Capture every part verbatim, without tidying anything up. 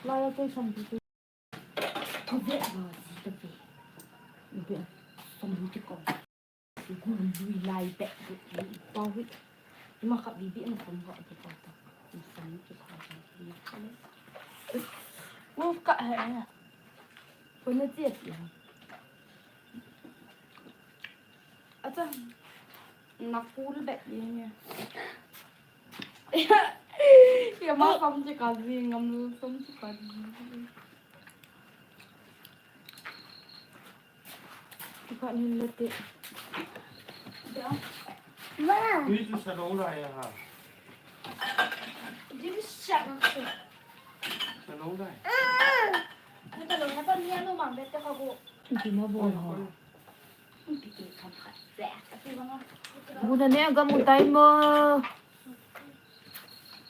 Lai a kei sampi tu. Ka ve a ji ta ve. Ve. Sampi ti ko. Gu lui lai be. Pau wi. Ima ka bibi na sampi ko ta. Sampi ko ta. Wo ka he. Ko na ti a ti ha. Acha, na full bag ye nge. Ya ma kam che ka ji, ngam lu sam che ka ji. Ka ni le te. Ma. Tui chu sa lo lai a ha. Ji bi sa na chu. Sa lo lai. Ni ka lo na pa ni anu mang be te ka go. Ji na bo ha. Gu na ne gam u tai mo.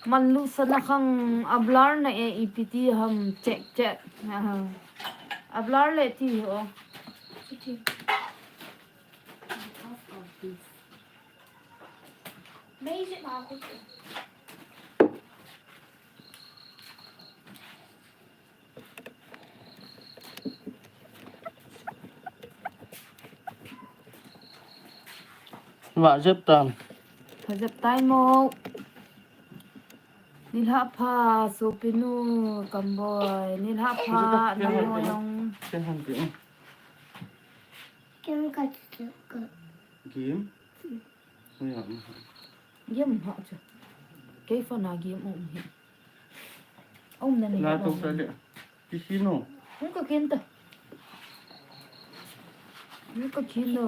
Manlu sana khang a blur na e ipi ti ham check check. Aha. A blur le ti ho. Vah jep tam. Vah jep tai mo. Nilhah pha sopinu Kamboi. Nilhah pha nang ho jong. Ken han ti. Ken ka ti ka. Game. Game ha chu. Kei phone a game um hi. Um na ni. La to sa le. Ti si no. Hung ka ken ta. Hung ka ken no.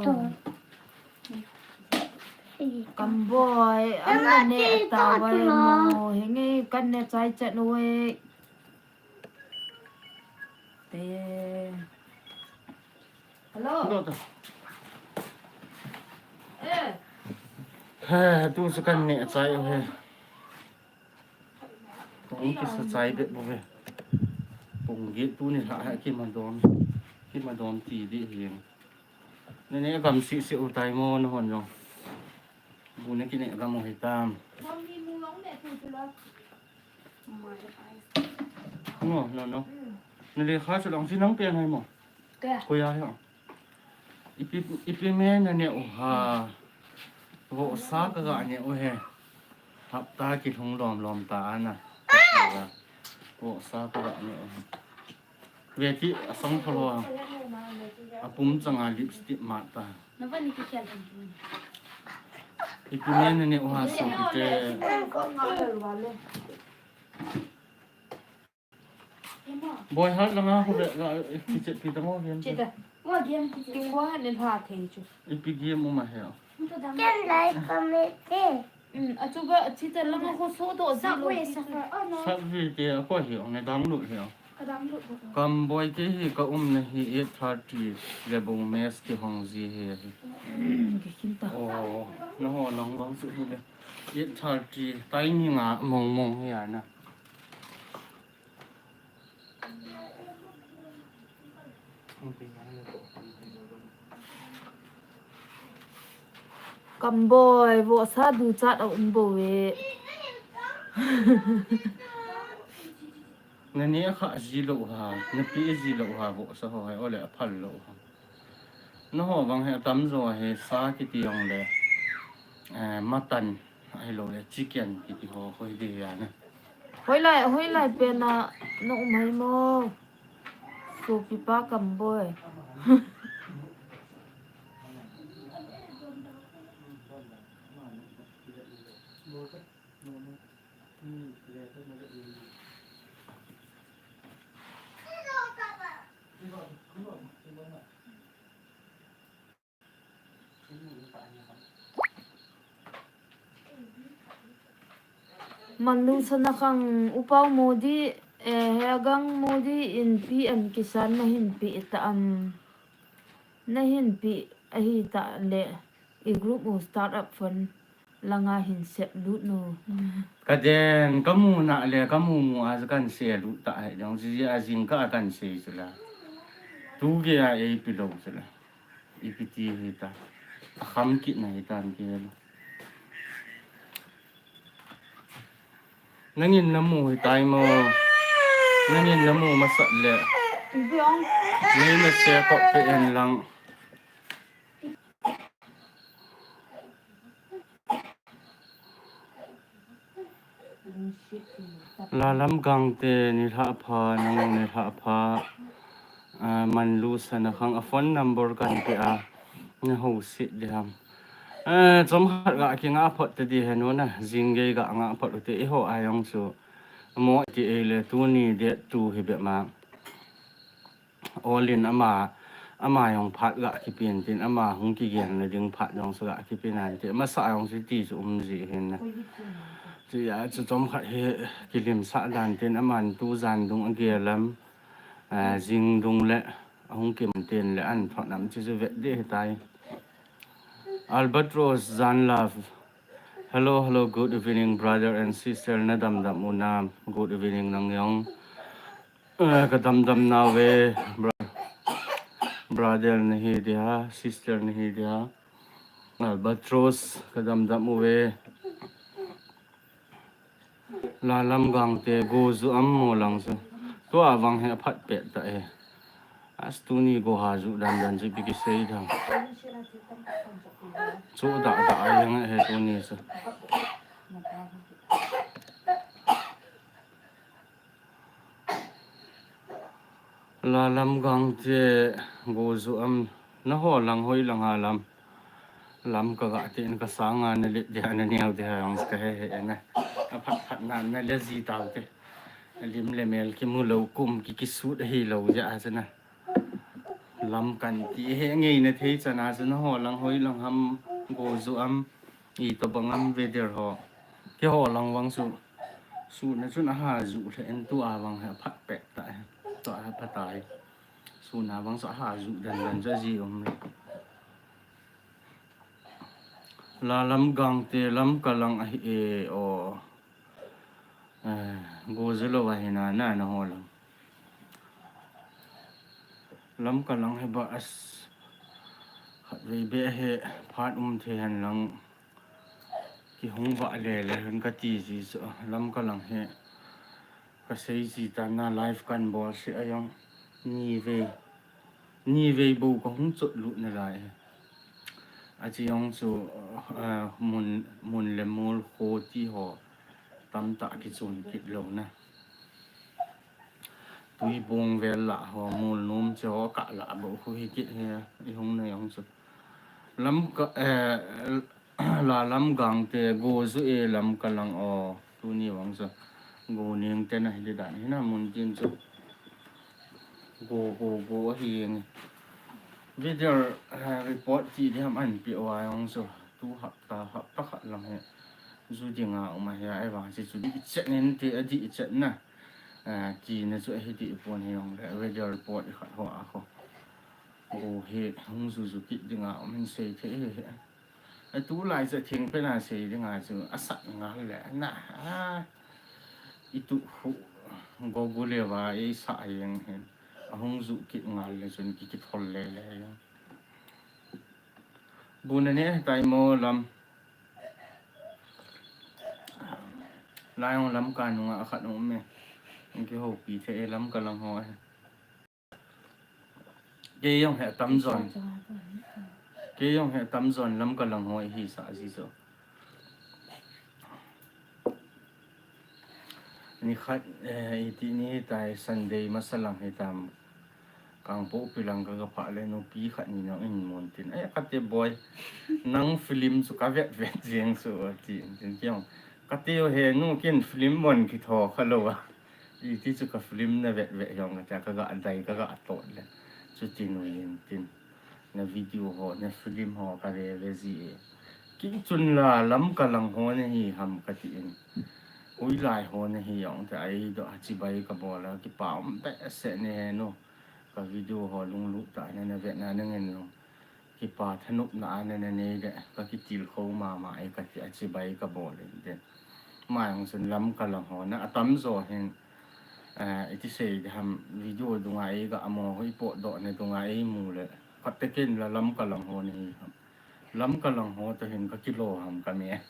Kamboi, ang na ne ta wai mo. Henge kan ne chai chat no we. Te. Hello. Hello ta. Eh. He, tu sa kan ne chai he. Kong kisa chai be bo ve. Kong ge tu ni la ha ki ma don. Ki ma don ti di hi. Ne ne gam si si u tai mo na hon jong. Bu ne ki ne gam u hi tam. No, no, no. Ne le kha su long si nang pe nai mo. Ko ya ya. Ipi, ipi me na ne u ha. Vohsa ka ga ne u he. Hapta kilhung lom lom ta ana. Vohsa ka ga ne u he. Ve ti a song pho lo. A pum chang a lipstick ma ta. Ipi me na ne u ha so ki te. Boi hat langa khu ve la, eh, kiche pi ta mo game. Che ta. Mo game kiche. King bo hat le lha thei chu. Ipi game um a he. Ken lai ka me te. Um, a chu ba, che ta langa khu so to ji lo. Subway Surfer. Oh no. Subway te a ko hi ong ne download he. Ka download ko. Kamboi te hi ka um na hi eight thirty le bo mes ki hong ji he. Um, ki kin ta. Oh, na ho nang bang su hi le. Eight thirty, tai ni nga mong mong hi a na. Kamboi, vohsa duchat a um bou ve. Na ne kha ji lou ha, na pe ji lou ha, vohsa ho hai, ole a phal lou ha. Na ho vang hi a tam jo hi sa kiti jong le, eh, mutton. Ahilou le chicken kiti ho, hoi de ya na. Hoilai, hoilai pen a na um hai mo. Sopipa Kamboi. Manlu sana khang upau Modi, eh, Hegang Modi in P M Kisan na hin pe ta am, na hin pe ahi ta le, i group u startup fund langa hin sep lut nu. Ka den, ka mu na le, ka mu mu a kan se lut ta hai dong, si a jing ka kan se sila. Tu ge a ei pi lo sila. Ipi ti hi ta. A kham kit na hi ta an ke lo. Nangin namu hitai mo. Nangin namu masat le. Nei na share kop pe in lang. Lalam Gangte nilhah pha, nang nilhah pha. Ah, Manlu Sanakhang a phone number kan pe a. Na ho sit di ham. Eh, chomkhat ga kinga phot te di henu na, jing gei ga nga phot u te i ho a jong chu. Mo ti ei le tuni date two hi be ma. All in ama, ama jong phat ga kipin tin, ama hung kigen na ding phat jong sa ga kipin an ti. Masa jong si ti chu um ji hin na. Chu a chu chomkhat hi kilim sa dan tin, aman tu jan dung a gel lam, ah, jing dung le, a hung kim tin le an thot nam chu chu vet di hitai. Albatross Jan Love. Hello, hello, good evening, brother and sister. Na damdam u nam. Good evening, nang jong. Eh, ka damdam nau ve, bro-, brother na hi dia, sister na hi dia. Albatross, ka damdam u ve. Lalam Gangte, go ju am mo lang su. Tua vang hi a phat pet ta e. As tuni go ha ju dan dan ji biki sei thang. Chu da da a yang he tuni su. Lalam Gangte go ju am na ho lang hoi lang ha lam. Lam ka ga te in ka sanga na lit dia na neo dia ang ka he he na. A phat phat na na le ji tau te. Lim le mel ki mu lo kum ki ki sut hi lo ja a na. Lam kan ti he ngei na thei chana chu na ho lang hoi lang ham go ju am i to bang am ve der ho. Ki ho lang wang su. Su na chun a ha ju le en tu a wang ha phat pek ta. To a phat tai. Su na wang su a ha ju dan dan ja ji um le. Lalam Gangte lam ka lang ahi e o. Eh, go ju lo ahi na na na ho lang. Lam ka lang he ba as khat vei be he phat um the han lang ki hung ba le le han ka ti ji so lam ka lang he ka sei ji ta na live kan bol si a jong ni vei ni vei bo ka hung chot lut na lai he. A chi jong chu, eh, mun, mun le mol kho ti ho tam ta ki chun kit lo na. Tui bong vel la ho mol nom che ho ka la bo khu hi kit he i hung na jong chu. Lam ka, eh, Lalam Gangte go ju e lam ka lang o. Tuni vang chu go ning te na hi dan hi na mun tin chu. Go, go, go ahi nge. Weather, eh, report ti di ham an pi o a jong chu. Tu hapta, hapta khat lang he. Ju dinga um ahi a, e vang si chu di chet nen ti a di chet na. Eh, ti na chu ahi di pon he jong le. Weather report i khat ho a kho. Go he, hung ju ju kit dinga um hin sei the he he. A tu lai chu thing pe na sei dinga chu a sat ngal le na, a, i tu hu go gu le va e sa a jeng hin a hung ju kit ngal le chun ki ki thol le le jeng. Bu na ne tai mo lam. Lai jong lam ka nunga a khat um e. Ki ho pi the e lam ka lang ho e. Kei jong he tam jon. Kei jong he tam jon lam ka lang ho hi sa ji jo. Ni khat, eh, i ti ni tai Sunday masa lang hi tam. Kangpokpi lang ka ka pha le nupi khat ni nang in mun tin. Ai, ka te boy. Nang film chu ka vet vet jeng su a ti. Tin kiong. Ka te he nu kin film mon ki tho kha lo a. I ti chu ka film na vet vet jong ka tia ka ga dai ka ga to le. Chu tin u yin tin. Na video ho, na film ho ka ve ve ji e. Ki chun la lam ka lang ho na hi ham ka ti in. Ui lai ho na hi jong te ai do a chi bai ka bol a ki pa um be se ne he no. Ka video ho lung lu ta na na vet na na ngen lo. Ki pa thanop na a na na nei de ka ki til kho ma ma e ka ti a chi bai ka bol in den. Ma jong chun lam ka lang ho na a tam jo hin. Eh, i ti sei di ham video dunga i ga amo hoi po do ne dunga i mu le. Khat te kin la lam ka lang ho ni ham. Lam ka lang ho to hin ka kilo ham ka me.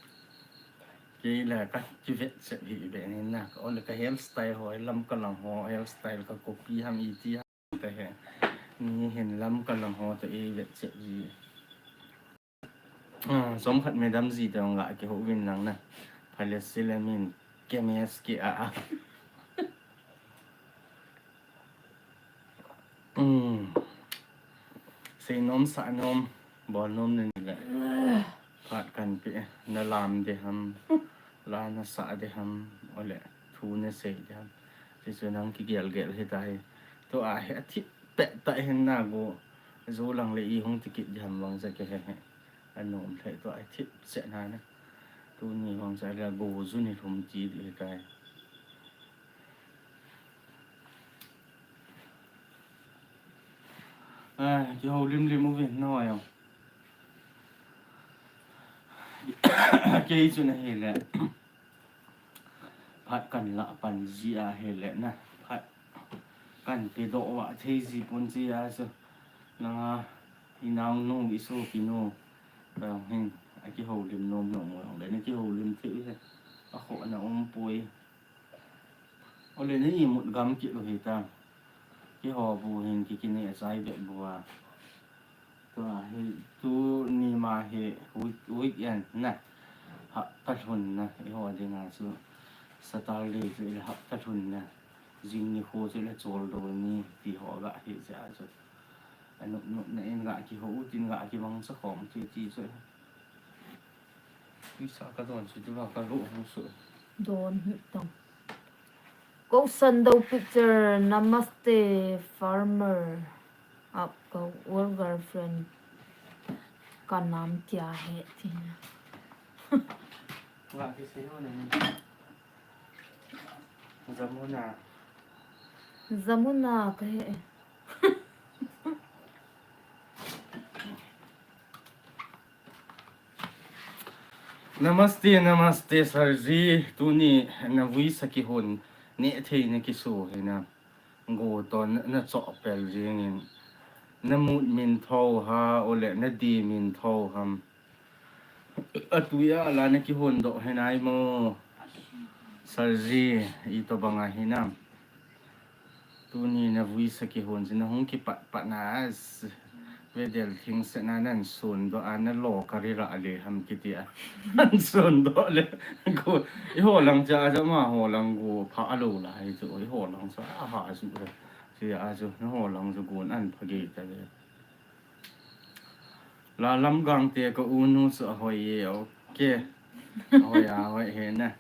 Kei la ka kivet chet hi ve ni na. Ole ka hairstyle ho, lam ka lang ho, hairstyle ka copy ham iti ham ta he. Ni hin lam ka lang ho to i vet chet hi. Ah, som khat madam ji te ong ga kihou vin lang na. Phale silamin kemes ki a a. Um. Seinom, sahnom, bolnom nani le. Phat kan pe, na lam de ham, la na sa de ham, ole, thu na sei de ham. Ti chu nang kigel gel hi ta hi. Tua hi athip pet ta hin na go, zo lang le i hung tikit de ham vang sa ke he he. Anom thei tua athip se na na. Tuni vang sa le go zu ni thum ti de hi ta hi. Ah, kihou lim lim uvin, na hoi o. Kei chu na hile. Phat kan la pan ji a hile na. Phat kan pe doh va thei ji pon ji a chu. Nanga i naonu, i sopinu. Ka hin, a kihou lim nom nom uvin. Le na kihou lim thei u he. A kho na um poi. Ole ni imut gam kit lou hi ta. Kihou bu hin ki kini a chai be bu a. Tua hi tuni ma hi week, weekend na. Hapta lhun na. I ho ding a chu Saturday chu ile hapta lhun na. Jing ni kho chu ile chol do ni ti ho ga hi cha chu. Anup nup na in ga kihou tin ga kibang sa khom ti ti chu. Pisa ka don chu, tu la ka lo hung su. Don hi tong. Go Sando picture, namaste farmer. Aap ka old girlfriend ka naam kya hai tina. Wa ki se ho na ni. Jamuna. Jamuna ka he. Namaste, namaste, sir ji. Tuni na vuisa kihon neh thei na kiso hi na. Go to na, na choh pel jing in. Na mut min tho ha, ole na di min tho ham. Atui a la na kihon doh hi nai mo. Sir ji, i to bang a hi na. Tuni na vuisa kihon ji na hung kipat pat na as. Ve del thing se na nan sun doh a na lo ka ri ra le ham kiti a. Nan sun doh le. Go, i ho lang cha cha ma ho lang go pha a lo la hi chu. I ho lang cha a ha chu. Chi a chu na ho lang chu gon an pha ge ta le. La lam gang te ka u nu chu a hoi e, ok. A hoi a hoi he na.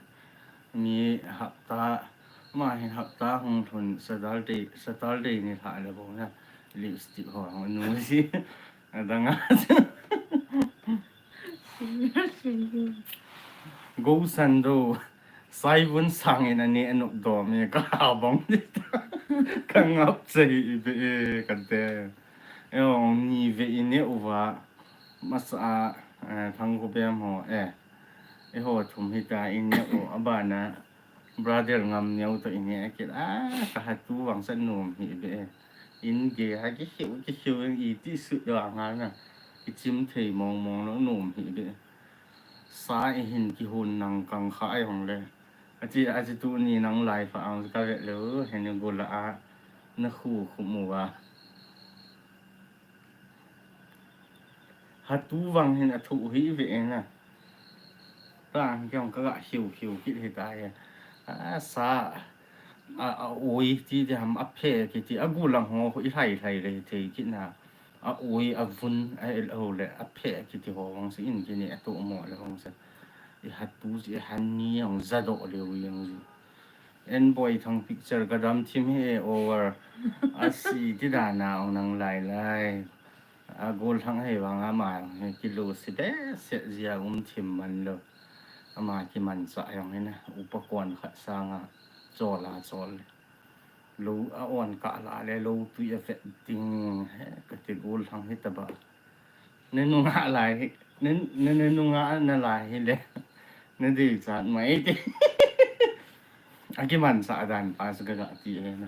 Mi hapta, ma hin hapta hung thun Saturday, Saturday ni lha le bong na. Lipstick ho hung nu si. Adang a. Go Sando. Saivun sangin ani anop dom e ka ha bang ni ta. Ka ngap chai i be e ka te. E ong ni ve i ne uva. Masa a, eh, thang ko bem ho e. E ho thum hi ta i ne u abana. Brother ngam neo to i ne a kit a ka ha tu vang sa nom hi be e. In ge ha ki hiu ki hiu i ti su yo a nga na. Ki chim thei mong mong lo nom hi be. Sa i hin kihon nang kang kha ai hong le. Achi, achi tuni nang lai fa ang ka ve le u, hin go la a, na khu khu mu va. Ha tu vang hin a thu hi ve na. Ta, kiong ka ga hiu hiu kit hi ta ya. A sa, a, a oi ti de ham a phe ki ti, a gu lang ho i hlai hlai le thei kit na. A ui, a vun, a el ho le, a phe kiti ho vang se in kini a to mo le vang se. I hat tu si, i han ni ang za do le u yang ji. En boi thang picture ka dam thim he over. A si ti da na ong nang lai lai. A gol thang he vang a ma he kilo si be se zia um thim man lo. A ma ki man sa yang he na. Upa kon khat sa nga. Chol a chol le. Lo a on ka la le lo tui a vet ding he ka ti gol thang hi ta ba. Ne nunga lai hi, ne, ne, ne nunga na lai hi le. Ne di chat mai ti. A ki man sa dan pa sa ka ga ti he na.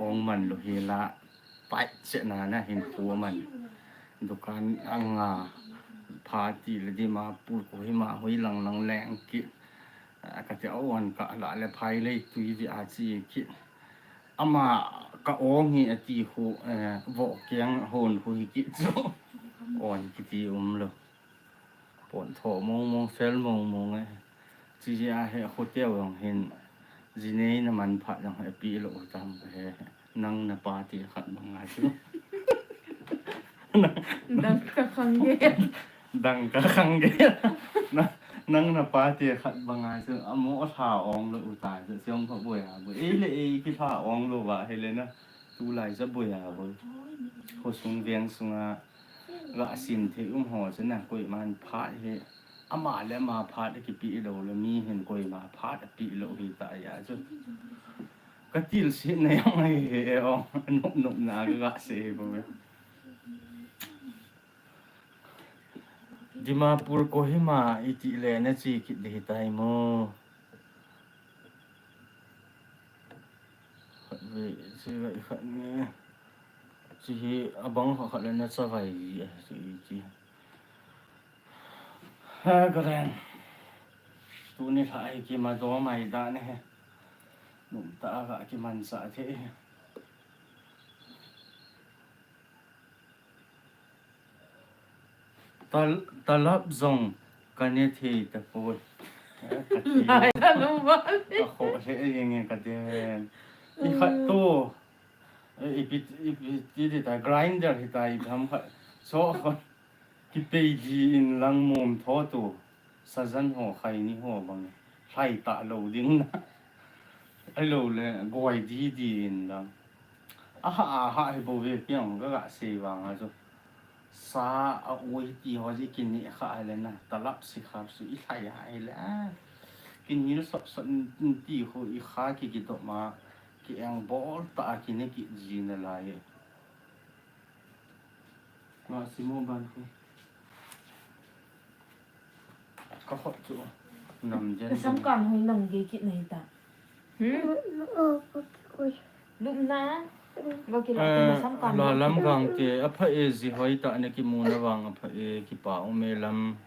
Ong man lo hi la. Pai che na na hin pu man. Dukan anga. pha ti le Dimapur Kohima hoi lang lang leng kit. Ah, kati a on ka la le phai lei tui vi a chi kit. Ama ka ong hi ati hu, eh, vo kiang hon hu hi kit chu. On kiti um lo. Pon tho mong mong fel mong mong e. Chi a he hotel jong hin. Jinei na man pha jong he pi lo tam he. Nang na pa ti khat bang a chu. Dang ka khang ge. Dang ka khang ge. Na, nang na pa ti khat bang a chu. Amo tha ong lo u ta chu. Siong kho boi a boi. Ei le ei ki tha ong lo va he le na. Tulai ja boi a boi. Khosung veng sunga ga sin thei um ho chu na koiman phat hi. Ama le ama phat kipe lo le mi hin koima phat ape lo hi ta ya chu. Ka til si na yang ai he o. Nop nop na ga se boi. Dimapur Kohima iti le na chi kit di tai mo. Khat ve, chi ve khat nge. Chi hi abang khat khat le na cha vai ji a, chi, chi. Ha, ka ren. Tuni lha hi ki ma do mai da ne he. Num ta ga ki man sa the he. Tal-, talap jong ka ne thei ta poi. Eh, ka thei. Lai la lo ba le. Ka kho he e nge ka den. I khat to. Eh, i pi, i pi, ti di ta grinder hi ta i tham khat. So khat. Ki pei ji in lang mom tho to. Sajan ho khai ni ho bang. Hlai ta lo ding na. A lo le goi di di in lang. A ha, a ha hi bo ve piang ka ga sei vang a chu. Sa a oi ti ho ji ki ni kha le na. Talap si khap su i hlai ha le. Ki ni sop sop ti ho i kha ki ki to ma. Ki eng bol ta ki ne ki ji na lai. Nga simo ban ko. Ka khot chu. Nam jen. Sam kan hoi nang ge kit nei ta. Hmm? Lupna. Lo ki la, eh, sam kan la hoi lam kit. Gang te, a pha e ji hoi ta ne ki mu na vang a pha e ki pa um e lam.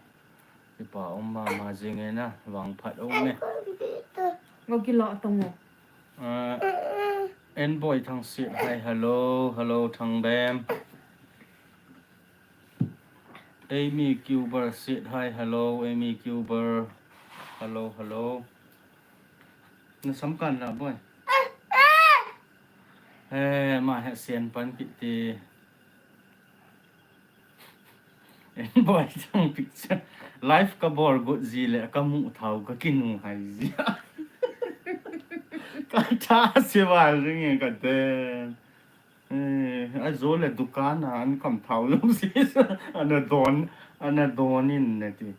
Ki pa um ma ma jing e na, vang phat um e. Lo ki la tong o. Ah, Enboi Thangsit, hi, hello, hello, Thangbem. Amy Cuber sit, hi, hello, Amy Cuber. Hello, hello. Na sam kan la, boy. Eh, ma he sian pan kit ti. Enboi Thang picture. Live ka bol got ji le ka mu thau ka kinu hai ji. Ka tha se va ring e ka te. Eh, a jo le dukan a an kam thau lo si. Ana don, ana don in ne ti.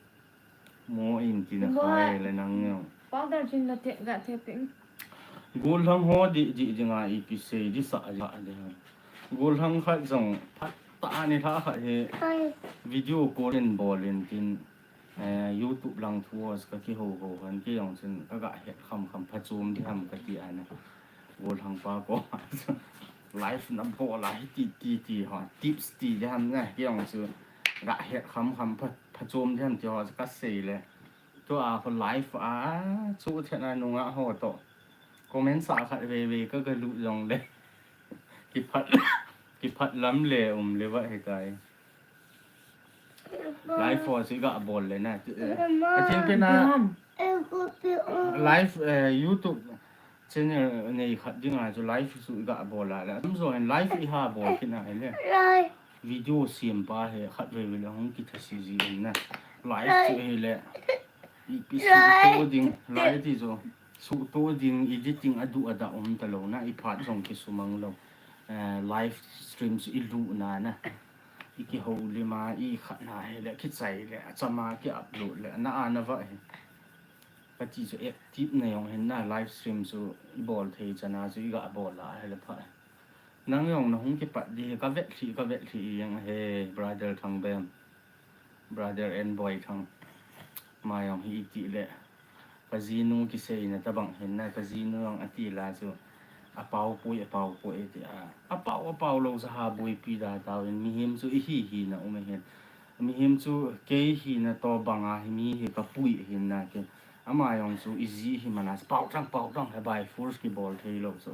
Mo in ti na khai le nang nge. Powder chin la te ga te ping. Gollhang ho di, di, di nga ipi sei di sa, di sa, di ha. Gollhang khat jong phat ta ni tha khat he. Video call in bol in tin, eh, YouTube lang thu os ka ki ho ho han ki jong chin ka ga het kham kham phachom di ham ka ti ana. Gollhang pa ko. Live na bol a hi ti, ti, ti ho. Tips ti di ham na ki jong chu ga het kham kham pha, phachom di ham ti ho ka sei le. Tua kho live a, chu thena nunga ho to. Comment sa khat veve ka ga lu jong le. Ki phat, ki phat lam le um le va he tai. Live ho si ga bol le na. A tin pe na. Live, eh, YouTube channel nei khat ding a chu live su ga bol a le. Tum zo en live i ha bol kit na he le. Video siam pa he khat veve le hung ki tha si ji in na. Live chu he le. Ipi suhto ding, lai ti jo. Suhto ding, editing a duh a dah um ta lo na, i phat jong ki sumang lo. Eh, live stream chu i lu na na. I ki ho lima, i khat na he le, ki chai le, a chama ki upload le, na a na va he. Ka ti chu active na jong hin na, live stream chu i bol thei chana chu i ga bol a he le pha. Nang jong na hung ki pat di, ka vet thli, ka vet thli i jeng he, brother Thangbem. Brother Enboi Thang. Ma jong hi i ti le. Ka jinu ki sei na ta bang hin na, ka jinu jong a ti la chu. A pau pui, a pau pui ti a. A pau, a pau lo sa ha bui pi da tau in mi him chu i hi hi na um hin. Mihem chu kei hina toh banga hi mi hi kapui hina ke. Ama jong chu iji hi mana pao tang, pao tang, he by force kibol thei lou chu.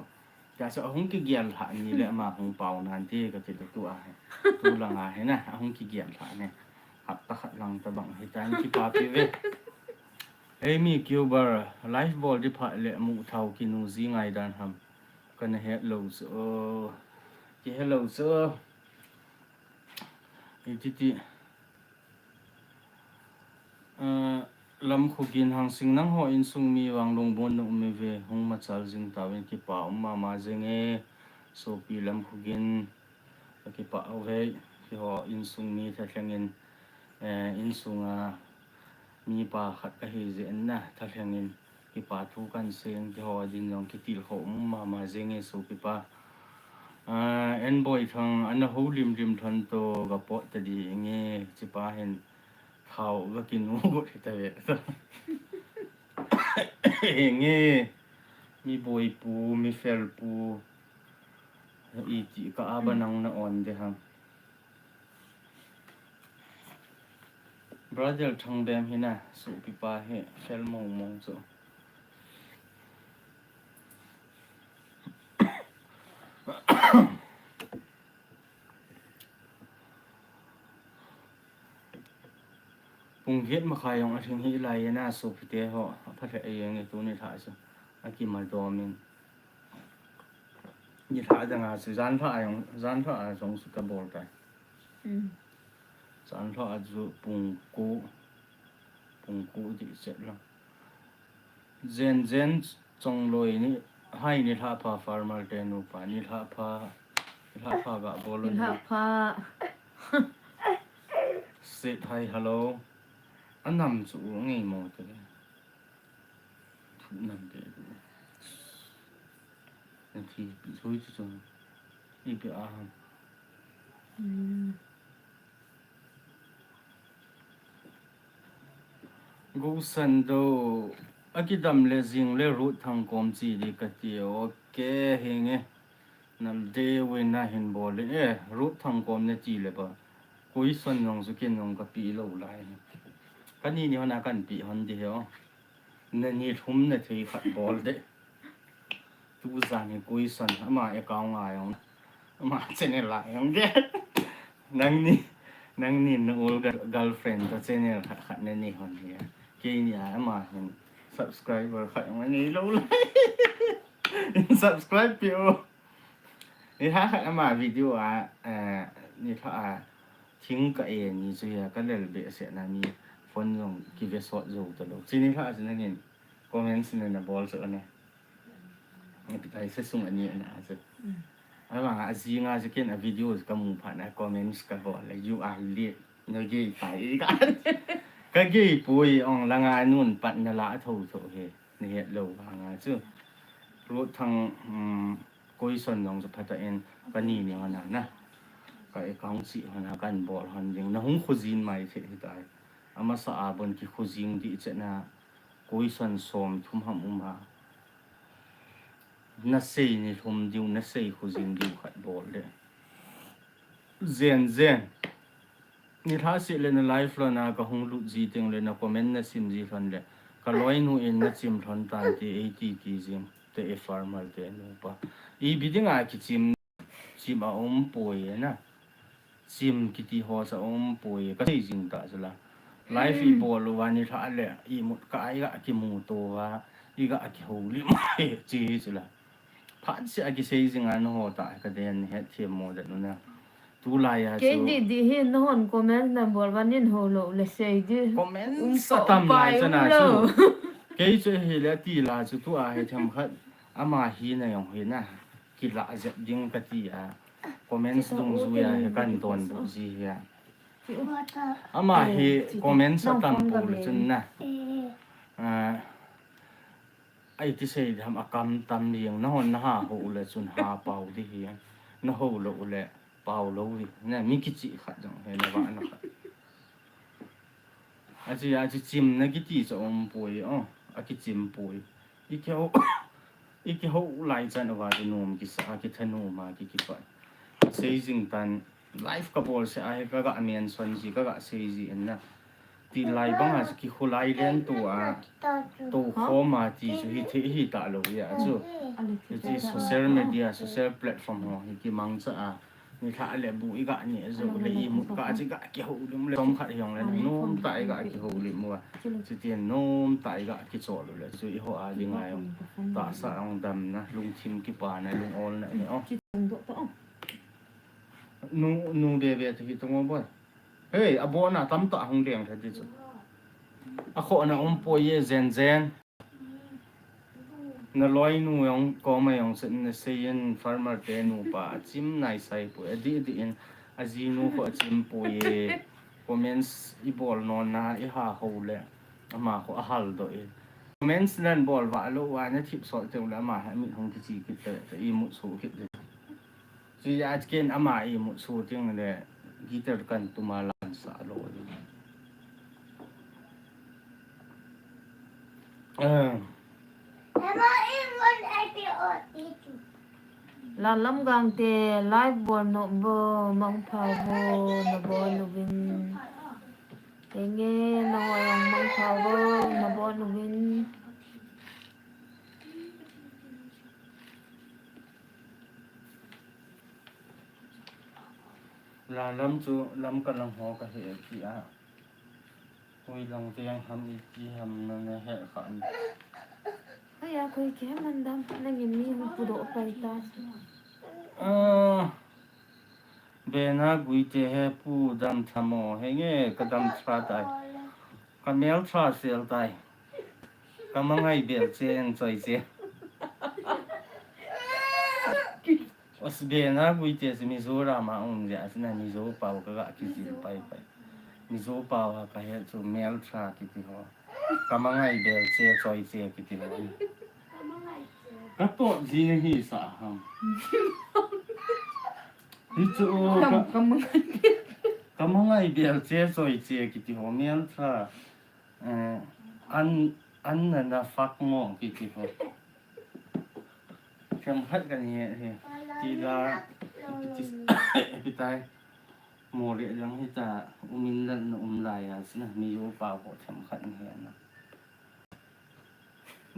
Tia chu ahung kigel lha ni le ama hung pao nan ti kati le tua hi. Tu langa hi na, ahung kigel lha ni. Hapta khat lang tabang hi tan kipapi ve. Amy Cuber, live bol di phat le mu thau kinu ji ngai dan ham. Kana het lou chu. Kihe lou chu. Iti ti. Ah, Lamkhogin, Hangsing, nangho insung mi vang lungmon na um e ve, hung machal jing tauvin, kipa um mama jenge, sopi Lamkhogin, kakipah uve, keiho insung mi thalheng in, eh, insunga mipa khat kahi jeh in na, thalheng in, kipa thu kan sei in, keiho din jong kitilkhou um mama jenge sopipa. Ah, Enboi Thang, ana houlim lim lhon to, gapot ta di nge, chipa hin thau gakinu got hita ve. Nge, mi boipu, mi felpu, iti ka aba nang na on de ham. Brother Thangbem hi na, sopipa hi fel mong mong chu. Pung get makhai jong alhing hi lai na sopite ho, apha lheh jeng e tuni lha chu. Akima dom in. Ni lha dang a chu, jan lha a jong, jan lha a jong chu kabol tai. Mm. Jan lha a chu pung ko, pung ko ti chet lo. Jen Jen Chongloi ni, hai ni lha pha farmer te nupa, ni lha pha, ni lha pha ga bol ni. Ni lha pha. Sit hai, hello. Anam chu u ngei mo te. Thu nam te. Nathi pi thui chu chu. Ipi a ham. Mm. Gosan do, akidam le jing le Ruth Thangkom chi di kati, ok, hinge. Nal de win na hin bol le, eh, Ruth Thangkom nati le ba. Question jong chu ken jong kape lou lai. Kani ni hon a kanpe hon di he o. Nani thum na thei khat bol de. Tu jan hi question, ama account a jong, ama channel a jong de. Nangni, nangni na old girl-, girlfriend to channel khat, khat nani hon hi. Keini a ama hin subscriber khat jong nei lou lai. Subscribe pe o. Ni lha khat ama video a, eh, ni lha a, thing ka e ni chu ya ka lel behseh na ni phone jong kive sot jou ta lou. Chi ni lha chu nangin comments na na bol chu ne. Ni pi tai se sung ani na chu. Mm. Ama a jing a chu ken a video ka mu phat na comments ka bol le, "You are late." Na gei tai ka. Ka gei poi ong langa nun pat na la tho tho he. Ni het lou vang a chu. Ruth Thang, um, question jong chu phatah in kani ni hon a na. Ka account chi hon a kan bol hon ding. Na hung khojin mai the hi tai. Amasa a bon kikhojin di chet na question som thum ham um a. Na sei ni thum diu, na sei khojin diu khat bol de. Jen Jen. Ni lha seh le na live lhon a ka hung lut ji teng le na comment na sim ji lhon le. Ka loinu in na chim lhon tan te ei ti ti jing te e farmer te nupa. Ipi ding a kichim, chim a um poi na. Chim kiti ho cha um poi. Ka sei jing ta chu la. Live i bol uva ni lha le i mut ka i ga kimu to va. I ga kihoulim chi chu la. Phat seh a kisei jing a na ho ta ka den het thiam mo dat nu na. Tu lai a chu. Kei di di hi na hon comment na bol va nin ho lou le sei di. Comment um sa tam lai chana chu. Kei chu hi le ti la chu tu a hi them khat ama hi na jong hi na. Kila jep ding ka ti a. Comments dungjuia hi kan don bu ji hi a. Ama hi comments a tam bu le chun na. Ah, Ai ti sei dam a kam tam ding, na hon na ha ho le chun ha pau di hi, na ho lou le pau lou di, na mi kichi khat jong he na va na khat. A chi, a chi chim na kiti cha um poi, o, a kichim poi. I kihou, i kihou lai chan a va di nom kisa, a kitha nom a ki kipa. Sei jing tan, Live ka bol se a hi ka ga mention ji, ka ga sei ji in na. Ti lai bang a ki khulai len tu a, tu khom a ti chu hi thei hi ta lo ya chu. Hi ti social media, social platform ho hi ki mang cha a. Ni tha le bu i ga ni zo le i mut ka chi ga ki ho lim le som khat hiong le nom ta i ga ki ho lim wa. Chi ti nom ta i ga ki cho lo le chu i ho a ding a yong. Ta sa ong dam na, lungthim ki pa na, lung ol na ni o. Nu, nu be be tu hi tu ngo boy. Hei, a bo na tam ta hung deng tha ti chu. A kho na um po ye zen zen. Na loi nu yong, ko ma yong sen na sei in farmer te nu pa a chim nai sai po. A di di in a ji nu kho a chim po ye. Comments i bol non na i ha ho le. Ama kho a hal do i. Comments nan bol va lo wa na thip so te le ama ha mi hung ti chi ki te te i mu su ki te. Chu ya ken ama i mu su ting le guitar kan tuma lan sa lo. Eh. Lalam Gangte live bol nom bo, mangpha bo, na bol uvin. Enge, na ho jong mangpha bo, na bol uvin. Lalam chu Lamka lang ho ka he ti a. Koi lang te ang ham i ti ham na na he kha an. Aya, koi ke man dam, nangin mi hung pu do pai ta. Ah, Bena Guite he pu dam tha mo, henge ka dam tha tai. Ka mel tha sel tai. Ka mangai bel che en choi che. Os Bena Guite si Mizoram a um ja si na Mizo pau ka ga ki jil pai pai. Mizo pau ha ka he chu mel tha ki ti ho. Ka mangai bel che choi che ki ti ho. Ka to ji ni hi sa ham. Hi chu ka, ka mangai bel che choi che ki ti ho mel tha. Eh, an, an na na fak mo ki ti ho. Themkhat ka ni he, ti la, ti, ti tai. Mo le lang hi ta, umin lan na um lai a, si na, Mizo pau ho themkhat ni he na.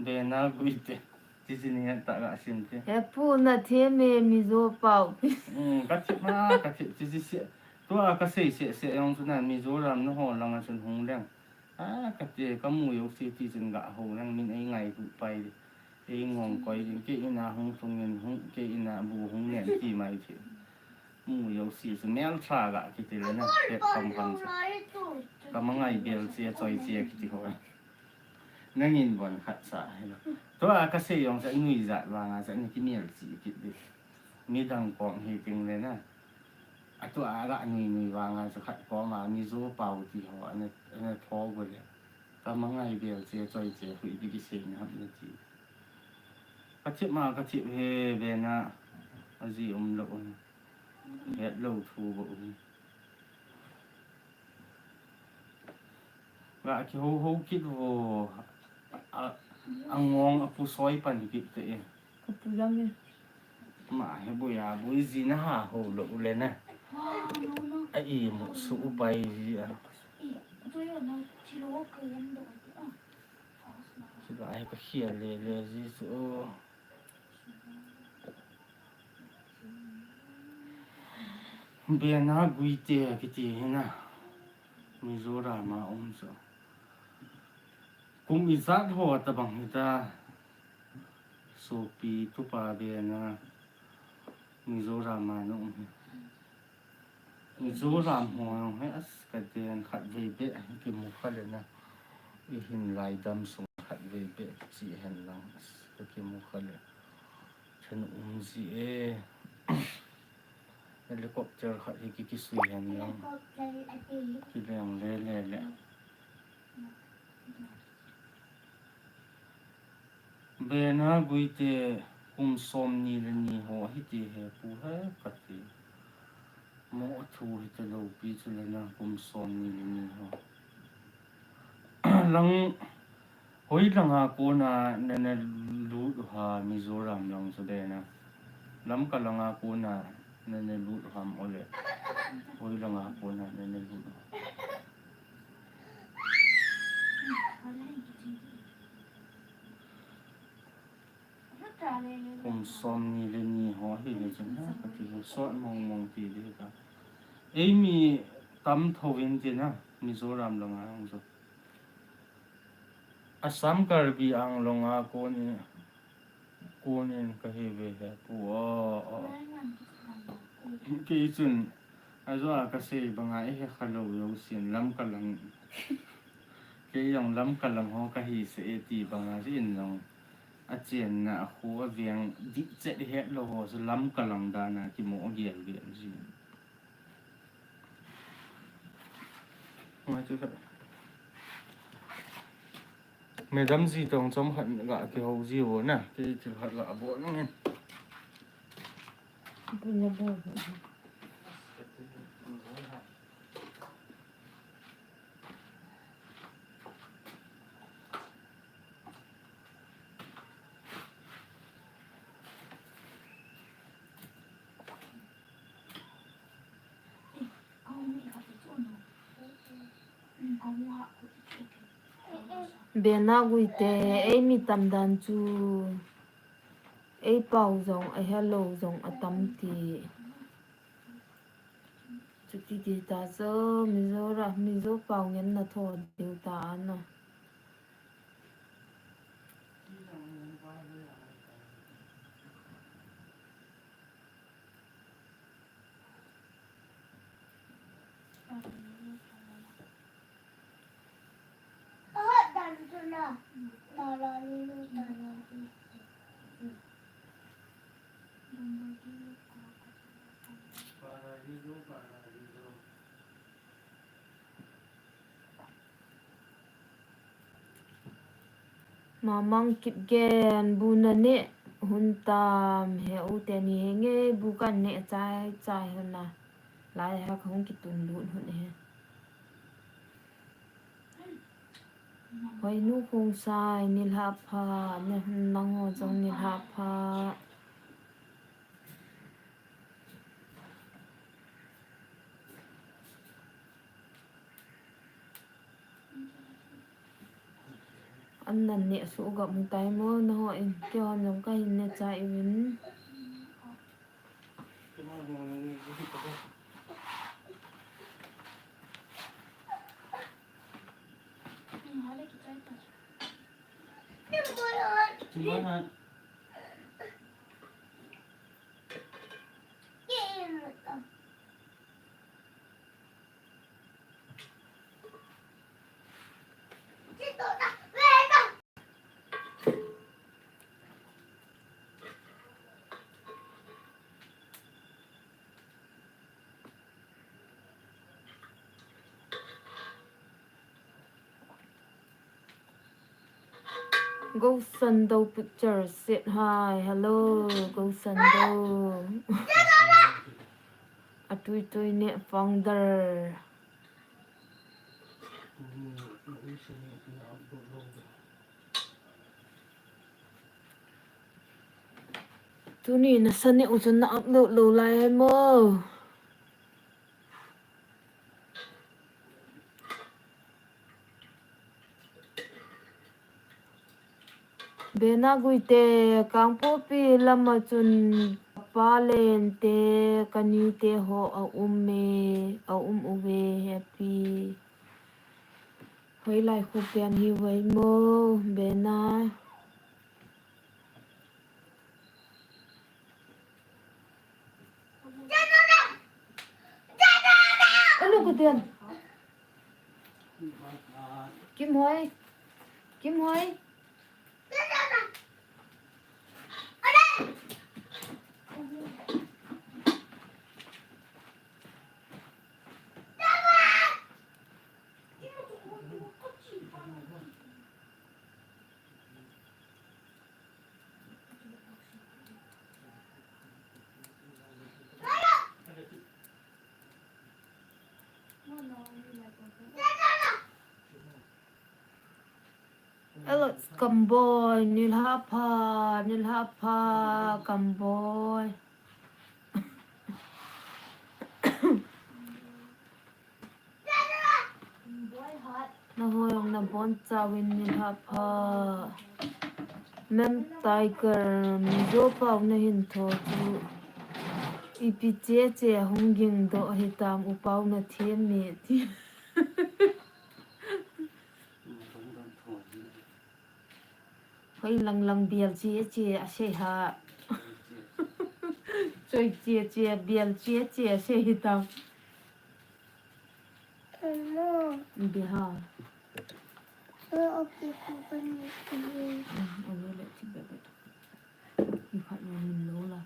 Bena Guite, ti si ni he ta ga sim te. He pu na the me Mizo pau. Hmm, ka thip ma, ka thip, ti si si. Tua ka sei se, se yong chu na, Mizoram na ho lang a chun hung leng. A, ka ti, ka mu yo si ti chun ga ho lang min ei ngai hu pai. Ei ngong koi ding, kei ina hung thung in hung, kei ina bu hung nen ti mai thi. Mu yo si chu mel tha ga ki ti le na, pet kham kham chu. Ka mangai bel che choi che ki ti ho. Nangin bon khat sa he. Tua ka sei yong sa nui jat vang a sa ni ki mel chi ki ti. Mi dang kong hi ting le na. A tua a ga nui nui vang a sa khat kong a Mizo pau ti ho, ana, ana tho go le. Ka mangai bel che choi che hui bi ki sei na hap na ti. Ka thip ma, ka thip he Bena a ji um lo un. Het lo thu bo un. Ga ki ho ho kit vo. A, a ngong a pu soi pan kit te e. Ka pu yang e. Ma he bu ya bu ji na ha ho lo u le na. A i mu su u pai ji a. Chu ga he ka khia le le ji su. Bena Guite kiti hi na. Mizoram a um chu. Kum ijat ho ta bang hi ta. Sopi tupa Bena Mizoram a na um hi. Mizoram ho jong hi as ka den khat vei beh hi ki mu kha le na. I hin lai dam sung khat vei beh chi hen lang as ka ki mu kha le. Chen um ji e. Helicopter khat hi ki, ki sui hen lang. Ki leng le le le. Bena Guite kum som ni le ni ho hi ti he pu he ka ti. Mo thu hi te lo pi chu le na kum som ni le ni ho. Lang hoi lang a kona na na lut u ha Mizoram lang chu le na. Lamka lang a kona Nene lut ham ole. Oi langa kona nene lut ham. Kum som ni le ni ho hi le chun ha, ka ti ho sot mong mong ti di ka. Ei mi tam tho in ti na, Mizoram langa hung so. Assam Karbi Anglong a kon in, kon in ka hi ve he pu a, a, a. Kei chun, a zo a ka sei banga e he kha lo yo sin lam ka lang. Kei jong lam ka lang ho ka hi se e ti banga si in jong. A chen na a khu a veng dik chet het lo ho so lam ka lang dan a ki mo gel gel si. Ngai chu kha. Madam ji tong chom khat ga kihou ji vo na, kei thil khat ga bol nge. Punya bol. Bena Guite, ei mi tam dan chu, ei pau jong, a hello jong a tam ti. Chuti ti ta chu, Mizoram, Mizo pau ngen na tho diu ta ana. Mamang Kipgen, bu na ne hun tam he u te ni he nge, bu kan ne chai chai hun na. Lai ha ka hung kitun lut hun he. Hoi nu khung sai, ni lha pha, ne hun nang ho jong ni lha pha. An nan ne su ga mu tai mo, na ho in, kei hon jong ka hin ne cha i vin. Go Sando picture, sit hi, hello, Go Sando. A tui tui ne founder. Tuni na sa ne u chun na upload lo lai hai mo. Bena Guite, Kangpokpi lama chun ka pa len te, ka ni te ho a um e, a um uve, happy. Hoilai khu pian hi vai mo, Bena. Anu ko tian. Kim Hoi. Kim Hoi. Alex Kamboi, nilhah pha, nilhah pha, Kamboi. Nahoi ong nabon chauvin nilhah pha. Mem Tiger, Mizo pau nahin tho chu. Ipi cheche ahung ging doh hitam u pau nathem me ti. Hoi lang lang bial cheche asei ha. Choi cheche bial cheche asei hitam. Mama. Biha. Mama, okay, okay, okay. Hmm, okay, let's see, baby. You can't run in low la.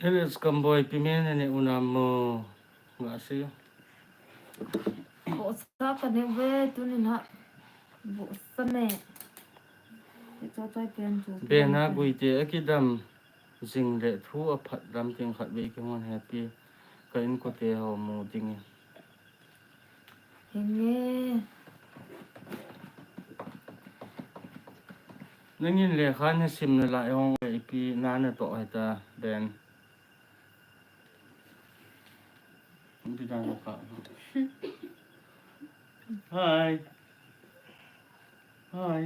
Alex Kamboi, ipi me nane u nam mo? Nga si. Vohsa kane ve, tunin ha. Vohsa me. Te cho choi pen chu. Bena Guite, akidam jing le thu aphat lam teng khat vei kihon happy. Ka inkote ho mu dingin. Henge. Nangin lekha nasim nalai hong ipi na natoh hita, Ben. Ipi na natoh. Hi. Hi.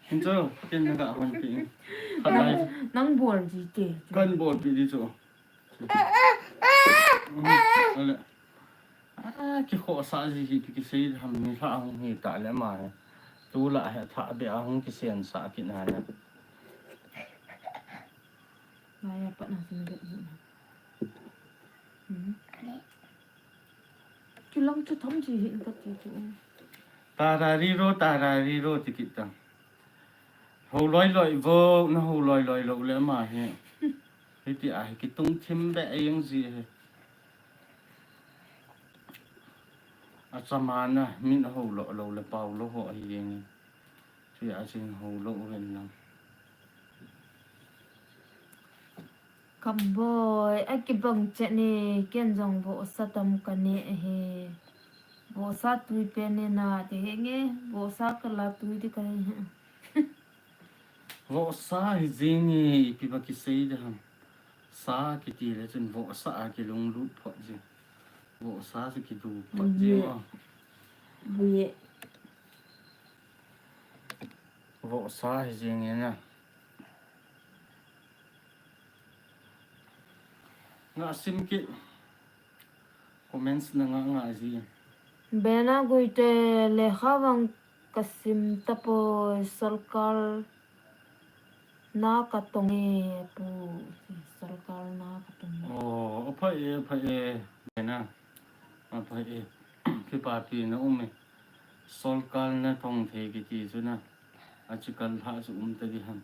Hinchu, ken naga hon pi. Hi. Nang, nang bol ji te. Kan bol pi di chu. Ale. Ah, kikhohsah ji hi kisei ham, nilhah hung hi ta le ma he. Tulai he thah beh a hung kisensah kit na le. Naya pat na sin beh ni. Hmm. Kilang chu tham ji hi ka ti chu. Tarariro, tarariro ti kit ta. Ho loi loi vo, na ho loi loi lou le ma hi. Hiti a hi kitung thim beh a jeng ji hi. Achama na min ho lo lou le pau lou ho ahi jeng. Tia jing ho lou ven lang. Kamboi, akibang chet ni, ken jong vohsa tam kane ahi. Vohsa tui pen ni nati henge, vohsa kala tui di kahe. Vohsa hi jing hi, ipi ba kisei di ham. Sa kiti le chun vohsa a kilunglut phot jing. Vohsa chu kidu phot jing o. Vohsa hi jing hi na. Nga sim kit. Comments na nga nga ji. Bena Guite, lekha vang kasim tapoi, sorkar na katong e pu. Sorkar na katong e. Oh, apha e, apha e. Bena. Apha e. Kipapi na um e. Sorkar na tong thei kiti chu na. Achikal lha chu um ta di ham.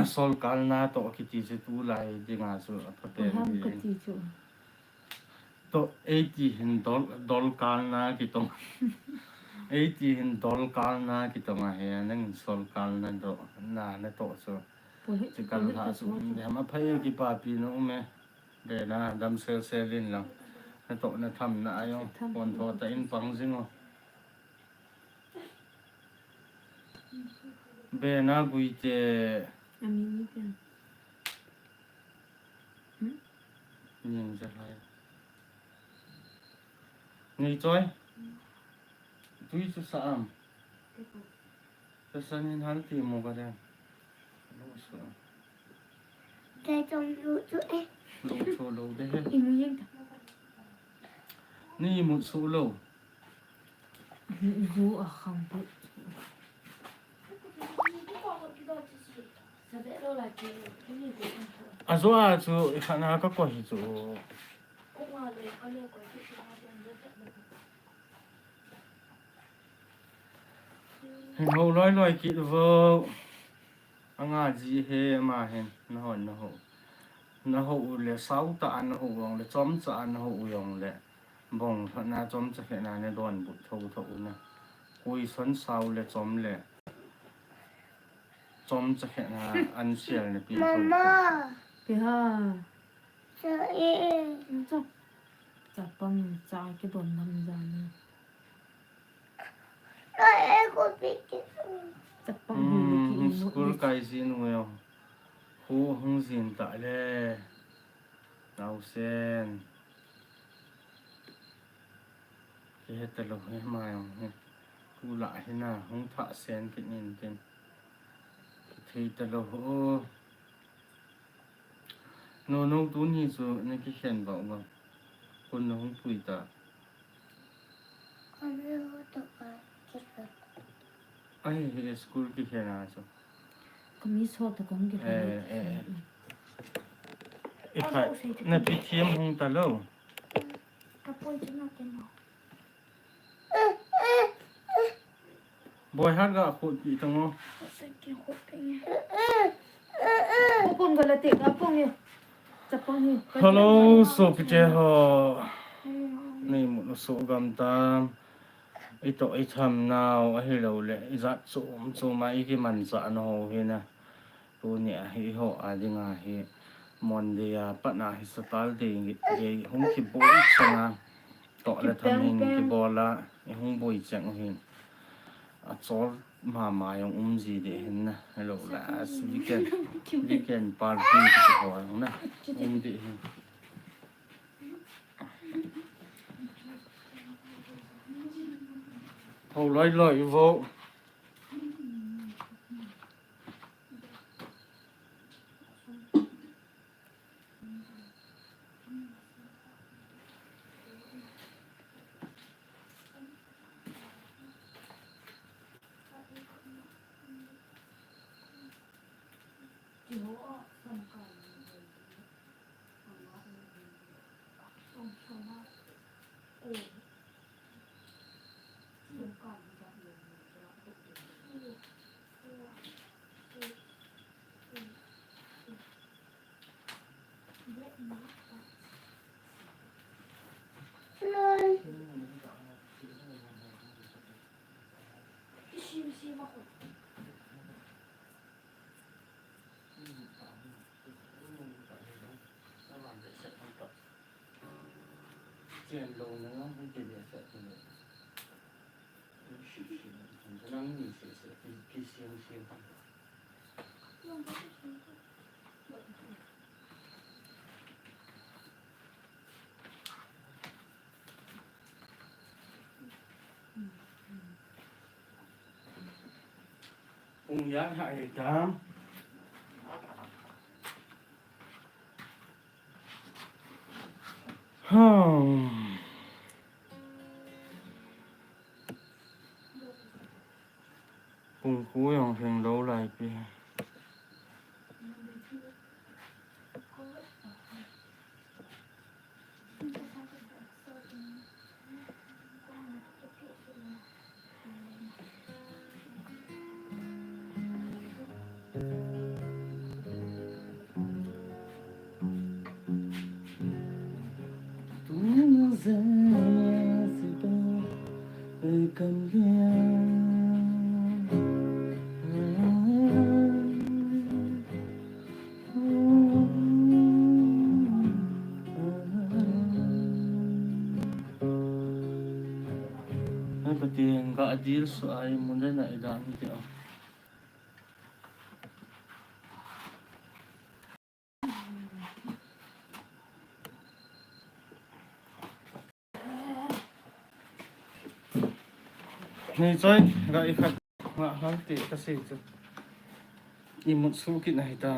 Sorkar na toh kiti chu tulai dinga chu aphapen di. Toh eighty hin dol, dolkar na kitong. Eighty hin dolkar na kitong ahi, nang sorkar na toh, na, na toh chu. Achikal lha chu um di ham, apha e, kipapi na um e. Bena, dam sel sel in lang. Na toh na tham na a jong. Kon tho ta in pang jing o. Bena Guite. Ami ni te. Hmm? Ning ja lai. Ni choi. Tui chu sa am. Ka sangin hal ti mo ka den. Lo so. Ka tong lu chu e. Lo so lo de he. Imu yeng ta. Ni mu so lo. Zu a khang pu. A zo a chu i khana ka ko hi chu. Hin ho loi loi kit vo. Anga ji he ma hin na hon na ho. Na ho u le sau ta a na ho u jong le chom cha a na ho u jong le. Bong lhona chom cha he na ne don but tho tho u na. Kui son sau le chom le. Chom cha he na an sial ne pi tho tho. Mama. Pi ha. Cha e. Cha. Chapang cha kidon nam jan. Chapang hi ki. Hmm, school kai jin u e. Hu hung jin ta le. Naosen. Kihe talou hi ma jong hi. Kula hi na, hung thah sen kit nin tin. Kithei talou ho. Nono tuni chu na kikhen vah uva. Kon na hung pui ta. Kon na hung to ka kikhen. Ai, hi school kikhen a chu. Kami so to kong kikhen. Eh, eh, eh. Ikhai, na pithiam hung talou. Ka poi chu na kikhen. Boi hat ga khut pi tang o. Hello, sopite ho. Nei mu nu so gam tam. Ito i tham nau ahilou le. I jat chom chom a i kiman cha nau hi na. Tuni a hi ho a dinga hi Monday a pat na hi Saturday ngi, ngi hung kiboi chang a. To le tham hin kibol a, i hung boi chang u hin. A chol mama jong um ji de hin na. Hello la, as weekend, weekend party ki ho jong na. Um de hin. Ho loi loi vo. Ung ya ha e tam. Hmm. Pung khu jong hing lou lai pi. Pathen, ka adil su ai mun le na idang ti a. Nei choi, ga i khat nga hal te ka sei chu. I mut su kit na hita.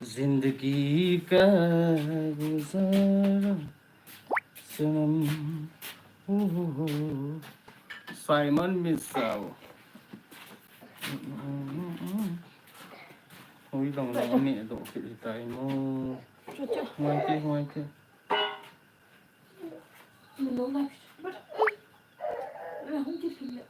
Zindagi ka guzar Sanam. Uhuhu. Simon Misao. Hui long long ni do ki tai mo. Chu chu. Hoi ki, hoi ki. Ni lo lai. But, eh, hung ki phi le.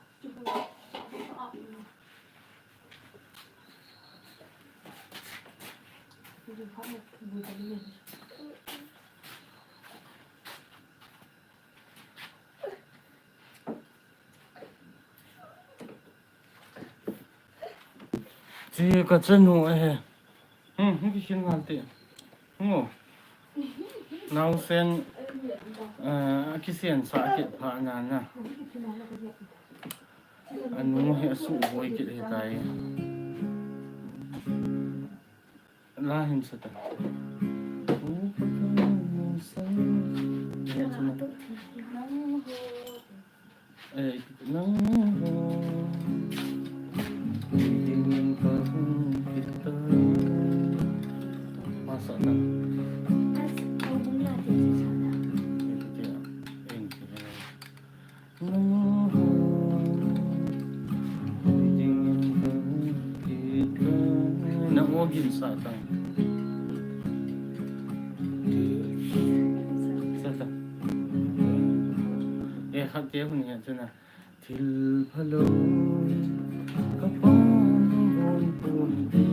Chi ka chanu ahi. Hmm, hung kisin ngal ti. Hung o. Naosen, eh, akisen sa kit pha na na. Anu hi asu boi kit hi tai. La hin sa ta. Ei, nang ho. Dingin ka hung kita. Masa na. Nang ho. Dingin ka hung kita. Nang ho gin sa tang. Sa tang. Eh, khat te hun ya chuna. Thil phalou ka pang hong pun ti.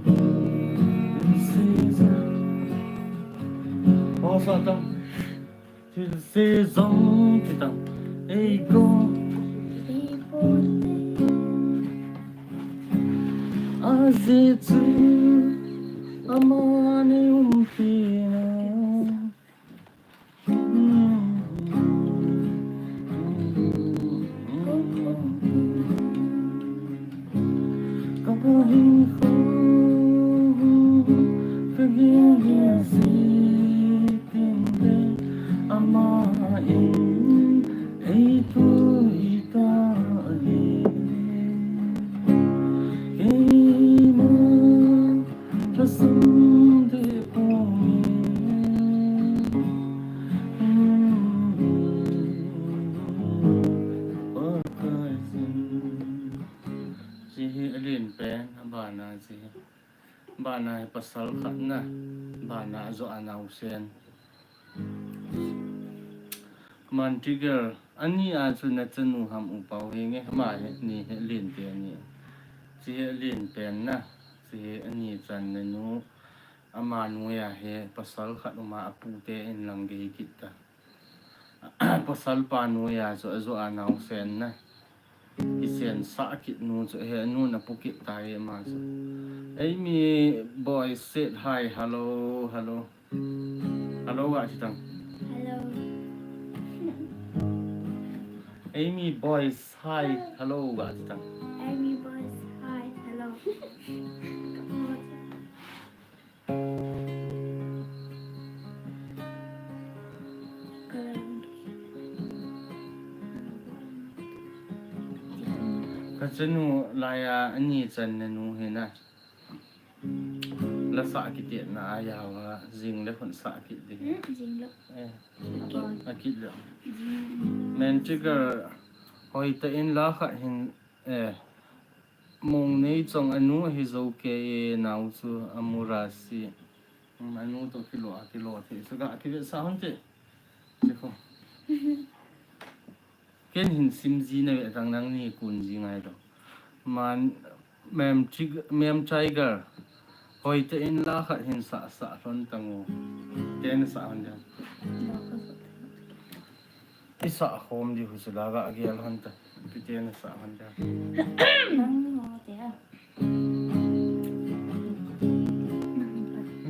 Thil se jong. Aw, sa tang. Thil se jong ti tang. Ei go. Ajeh chu ama nei umpi na. Lhasam deh poi. Pakai sin. Hiche hi alen pen, abana hiche hi. Abana hi pasal khat na. Abana ajo a naosen. Mantigal, ani a chu nachanu ham u Pau hi nge, ama hi ni hi alen pen ani. Hiche hi alen pen na, hiche hi ani channa nu, ama noiya hi pasal khat uma apu te in lang gei kit ta. Pasal pa noiya chu ajo a naosen na. Kisensah kit nu chu, he, nu na pu kit tai ama chu. Amy Boy said hi, hello, hello. Hello, ga ti tang. Hello. Amy Boys, hi, hello, ga ti tang. Amy Boys, hi, hello. Ka chanu laiya ani channa nu hi na. La sah kit na a jaova, jing le khun sah kit ding. Hmm, jing le. Eh. Akit. Akit le. Jing. Mantigal, hoitah in la khat hin, eh. Mongneichong anu ahi jo kei e, nao chu amura si. Hmm, anu toh kilo a, kilo thei. Chu ga kivetsah hon te. Chi kho. Ken hin sim ji na ve tang, nangni kun ji ngai lo. Man, Mem Tig-, Mem Tiger. Hoitah in la khat hin sah, sah lhon tang o. Ten sah hon jang. I sah khom di hu chu la ga gel hon ta. Pi ten sah hon ta. Nang ho te a.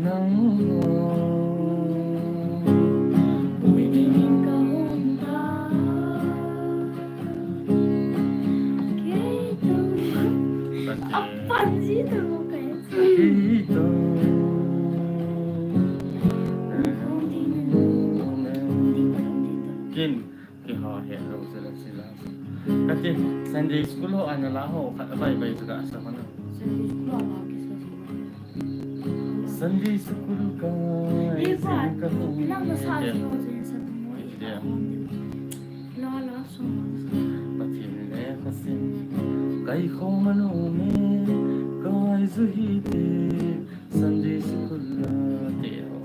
Nang ho. Ui, ding in ka hon ta. Kei to. Apan ji to kai. Kei to. Kin. Kiho he lo sila sila. Kati Sunday school ho ana la ho khat abai bai chu ga sa mana. Sunday school ho la kisa sila. Sunday school ka. Ye pa, ka ho. Nang na sa ji ho je sa mo. Yeah. La la so. Pathen le khasin. Kai kho manu me. Kai ju hi te. Sunday school la te ho.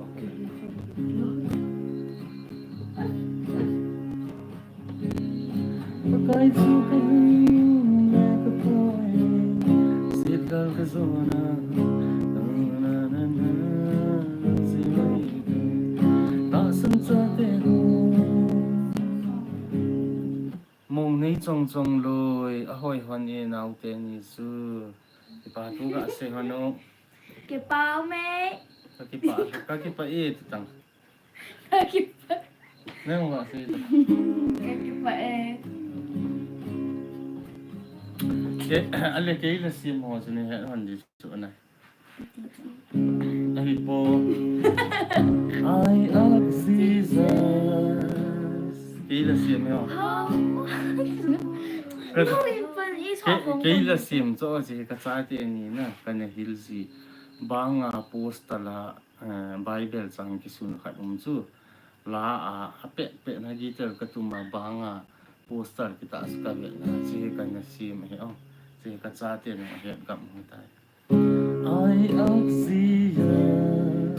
Pakai chu ka hung le ka poi, siat gal ka jona, na, na, na, na, si mai te, tahsan chate ho. Mongneichong chong loi, ahoi hon e naote ni chu. Kipa thu ga sei hon o. Kipa me. Ka kipa, ka kipa e ti tang. Ka kipa. Nang va sei ta. Ka kipa e. Ke, ale kei la sim ho chu nei he hon di chu na. Sim ho. How? Ka, no, in Japan is kei, how kei la sim cho ji ka chate ni na, kana hil ji. Banga poster la, eh, Bible chang kisun khat um chu. La a, a pet pet na guitar ka tum a banga poster kita su ka ve na, ji kana sim he o. Ji ka chate ni het gam ho tai. I ask Jesus,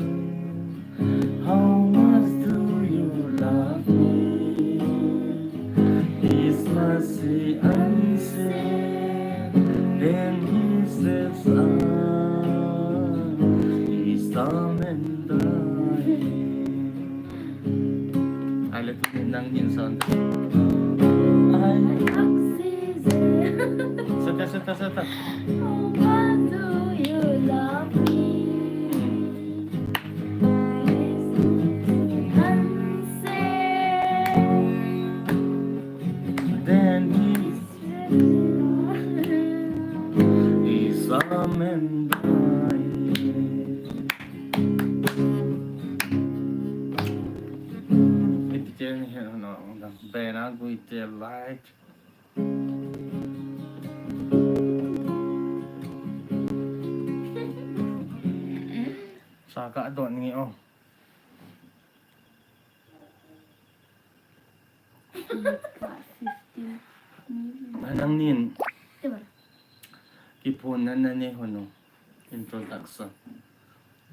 how much do you love me? His mercy unseen, then he saves us. His love and thine. Ale tu nang in son. Ai. Sata, sata, sata. How much do you love me? Then he is amen. Iti chen he no, bena gui te light. Sa ka don ni o. Fifteen. Nang nin. Diba? Kiphonna na ne ho no. Introduction.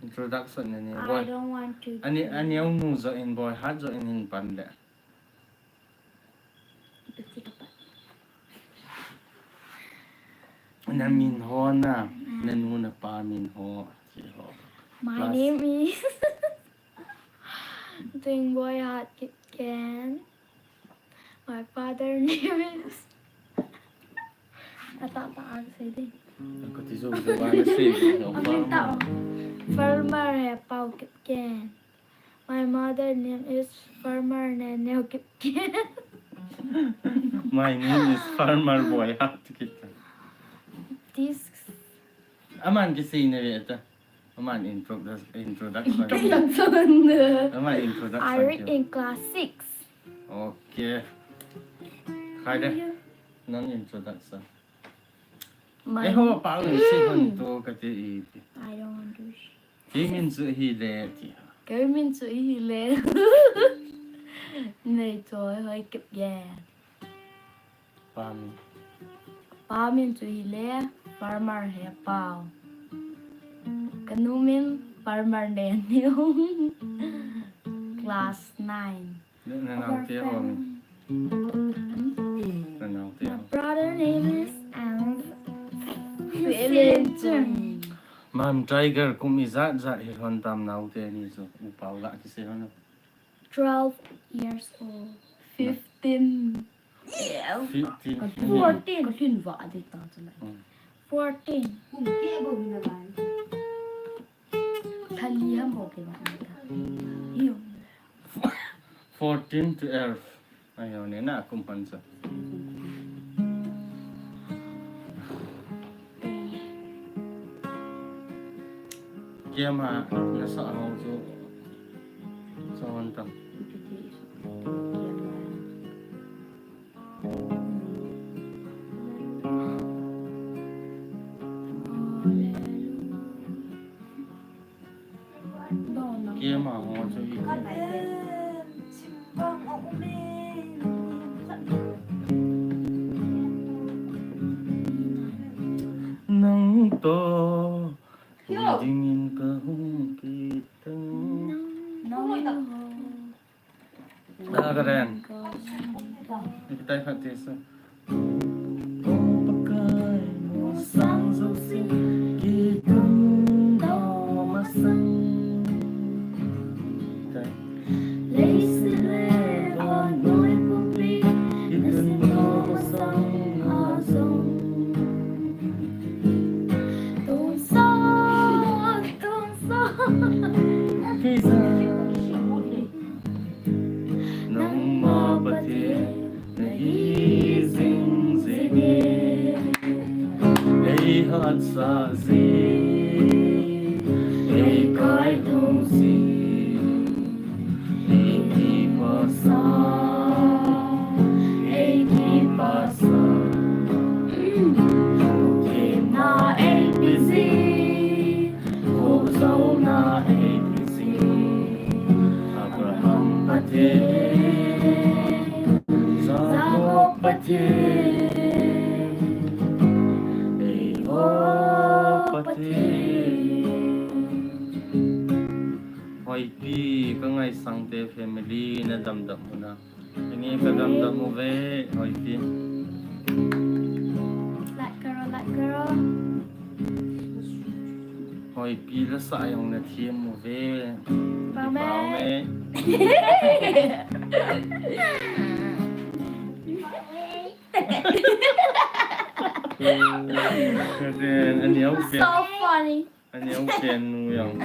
Introduction na ne. I boy. Don't want to. Ani, ani ang nu jo in boy hat jo in hin pan le. Na min ho na, na nu na pa min ho, ti ho. My name is Twingboy Hat Kipgen. My father name is Ata ta ang say din. Ang katizo, diba na say, no, Ang farmer. Tao. Farmer He Pao Kipgen. My mother name is Farmer Neneo Kipgen. My name is Farmer Boy Hat Kipgen. This Aman kisi ne ve ta. Aman introdu-, introduction. Introduction. Aman introduction. I read in class six. Okay. Hai de. Nang introduction. My Eh, ho, pa, ang si hon to kati i. I don't want to. Kei min chu hi le ti ha. Kei min chu hi le. Nei choi hoi kep ye. Pa min. Pa min chu hi le, Farmer He Pao. Ka nu min Farmer Neneo. Class nine. Na, na nao te ho. Na nao te ho. My brother name is Alan. Alan Chun. Man Tiger kum ijat jat hi hon tam nao te ni chu. U Pao la kise hon. Twelve years old. Fifteen. Fifteen. Fourteen. Ka lhin va a dei ta chu lai. Mm. Fourteen. Kum ke bo hi na lai. Thali ham bo ke ba na ta. Hiu. Fourteen to twelve. Ayo ne na kum pan sa. Kema na sa ho chu sa hon tam. Kema ho chu i. Nang to, dingin ka hung kita. Nang to. Dah, keren. Kita ikat tisu. Nangma Pathen nahi jeh Pathen, eiho Pathen. Hoipi, ka ngaisang te family, na damdam u na. Henge ka damdam uve, Hoipi. Like karo, like karo. Hoipi la sa jong na thiam uve. Pau me. Pau me. Then, ani au pen. So funny. Ani au pen nu jong.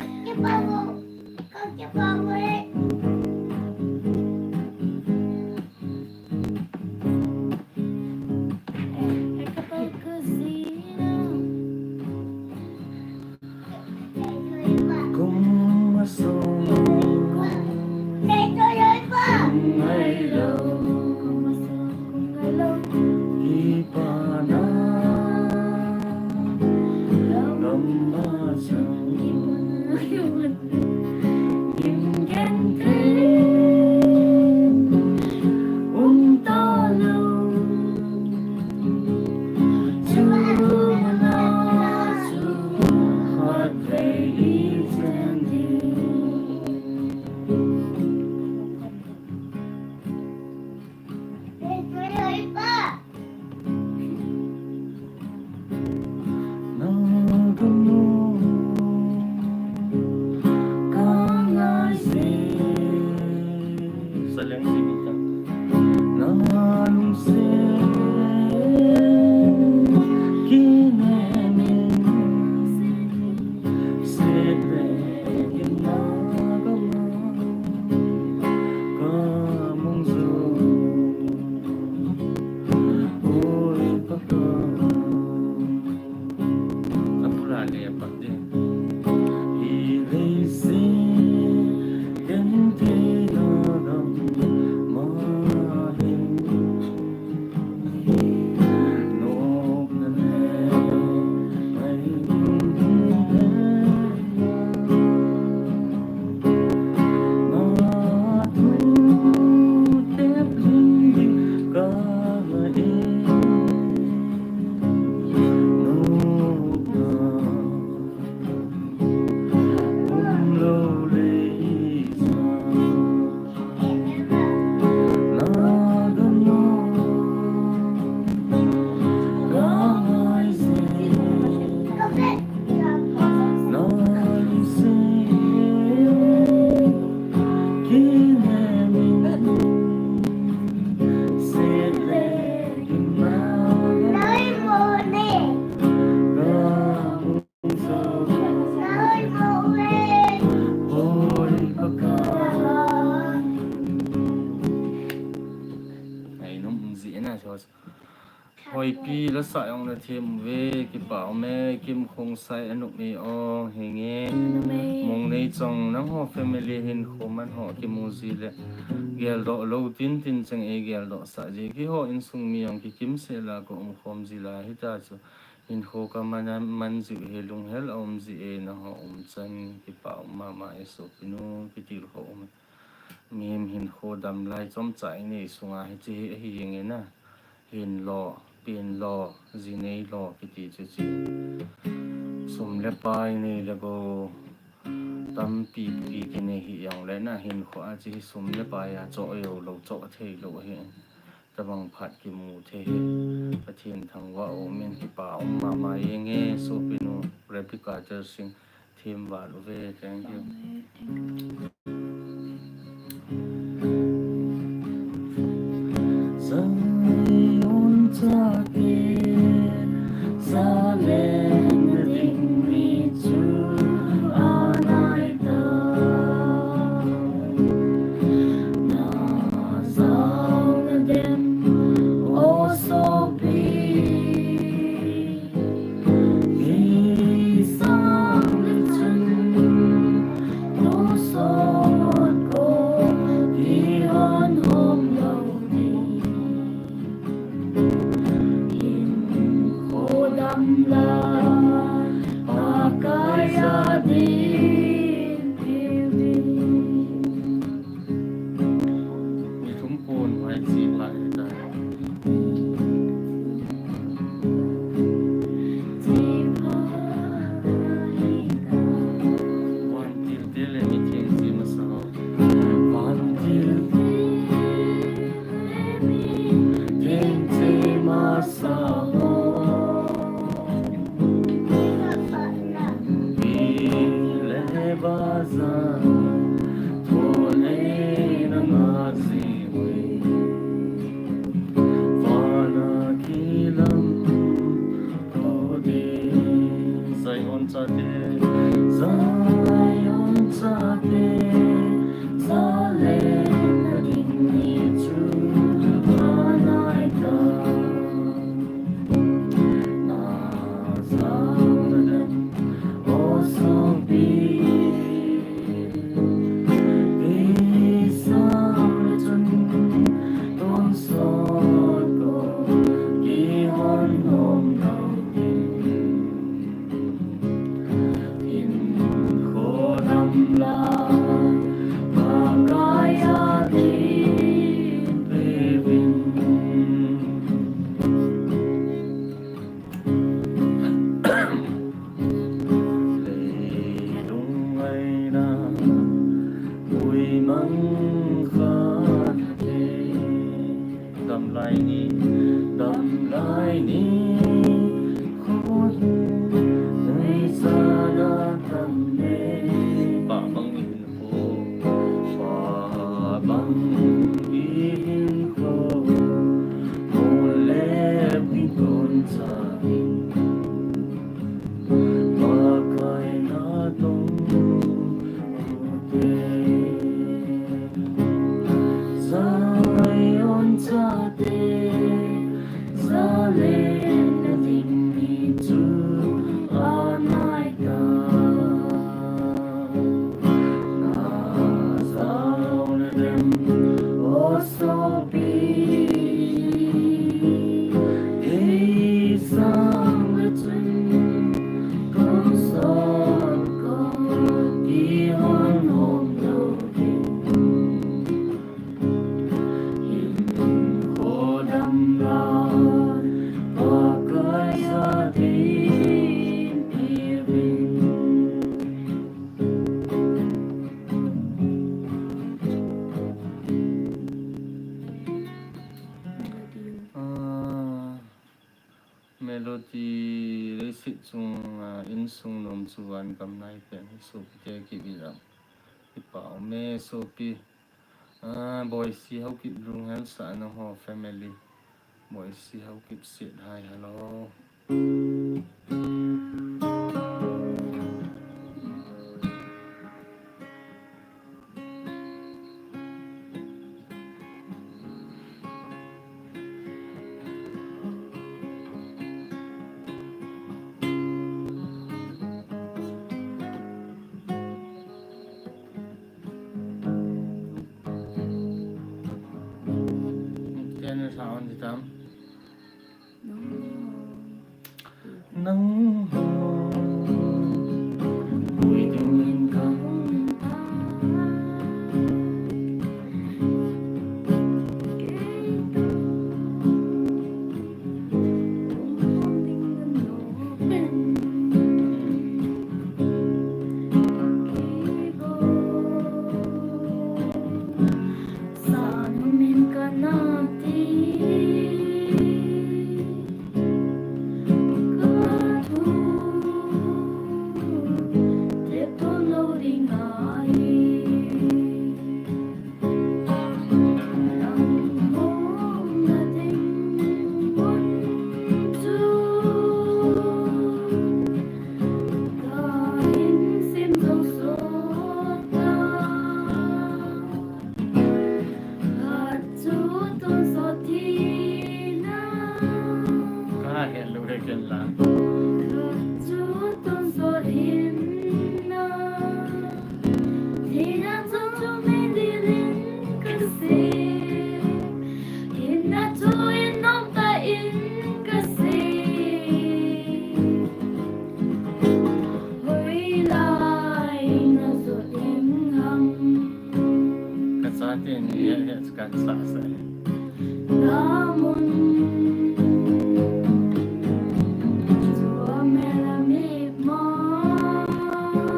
Hoipi la sa jong na thiam uve, kipa um e, Kim Khongsai, anop e o, henge. Mong nei chong nangho family hinkho man ho kimu ji le. Geldoh lou tin tin cheng ei geldoh sah ji. Keiho insung mi jong kikim sela ka umkhom ji la hita chu. Hinkho ka man, man jiu hi lunghel a um ji e, nangho umchan kipa um mama e sopinu, kitilkhou um. Mihem hinkho damlai chomcha inei sunga hiche hi ahi jenge na. Hin lo, pen lo, ji nei lo, kiti chu chu. Sum le pai nei le gou, tampi pi kinei hi jong le na hinkho a chu hi sum le pai a choh jou lou, choh thei lou ahi. Tabang phat kimu thei hi. Pathen thangvah um in kipa um mama jenge, sopinu Rebecca Tersing. Thim val uve, thank you. Zion chate, Salem ding mi chu anai ta. Na sao na dem, o sopi. Isang lechun, no so Baza, thon ei na nga zi ui. Vana kilam, thode. Zion chate, Zion chate, Zalen na ding ni chu, anai ta. Leilung ngaina, ui mang khat te. Damlai ni, damlai ni, khut, nei sana tam le. Pa bang in Pabang ihin ko, ole pin kon sa. Pakai na tong te. Zion chate, Zalen na ding ni chu anai ta. Ah, melody leiset chunga insung nom chu van gam nai pen sopite kivilap. Kipa ume sopi. Ah, Boise Haokip lunghel sahna ho family. Boise Haokip set hai, hello. Tenor sound di tam. Nang ho puiding in ka hung ta. Ka het lou he ken la. Ka chate ni he, he, ka sa sa.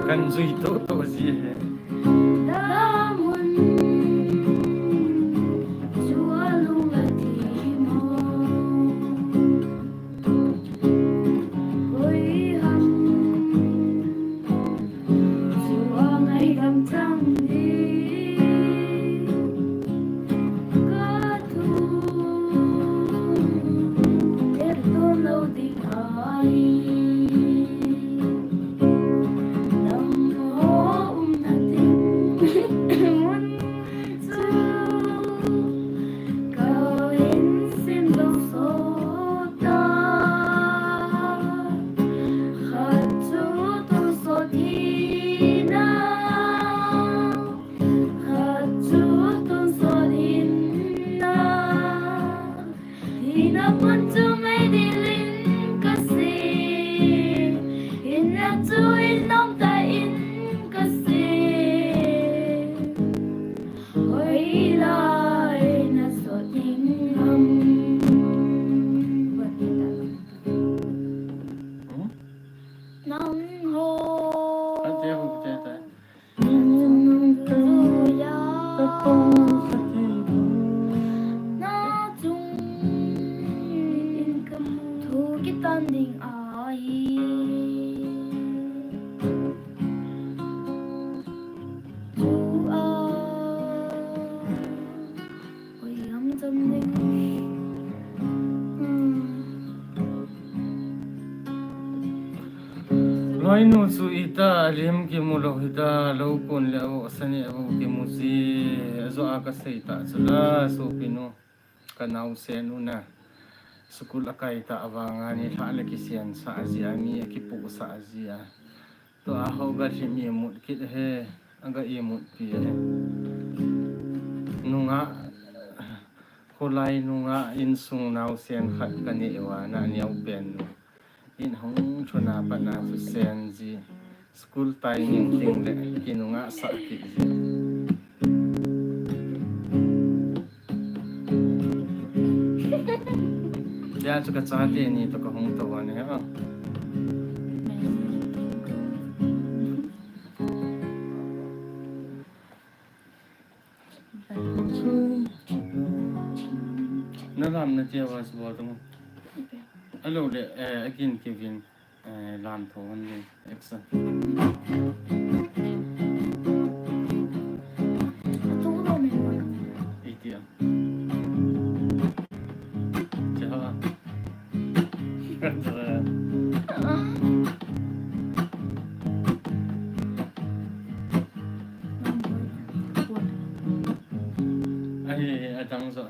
Kan jui to to ji he. Nang ta in ka se, hoilai na sot ding ham. Nang ho. Ante ho te ta. Nang tu ya. Na chung in ka mu. Thu kitan ding ahi. Chu a. Oi, ham cham ding. Hmm. Loinu chu ita, alim kimu lou hita, lou kun le avo, asani avo kimu ji, ajo a kasei ta chu la, sopinu, ka naosen u na, school akai ta avang a, nilhah le kisen sah ji a, mi akipoh sah ji a. Tua ho ga lhim imut kit he, aga imut pi he. Nungah, kholai nungah insung naosen khat kanei uva, na neo pen nu. In hung thuna pat na chu sen ji. School timing ding le kinungah sah kit ji. Tia chu ka chate ni toh ka hung tou a ni ha. Na lam na tia was bol tu. Alo le, eh, again, Kevin. Eh, lam tho hon le, action. Iti a. Cha. Ai, adang jo.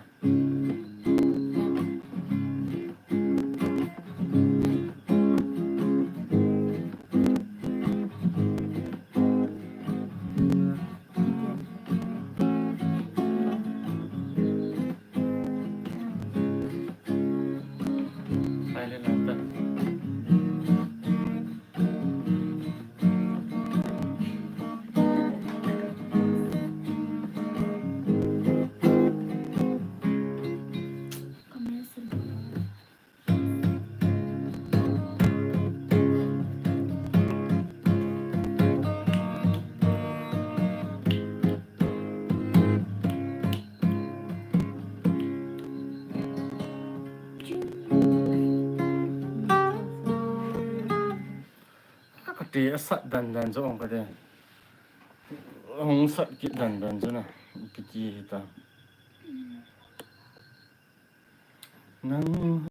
Kate asat dan dan jo ong kate. Ong sat kit dan dan jo na. Piti hita. Nang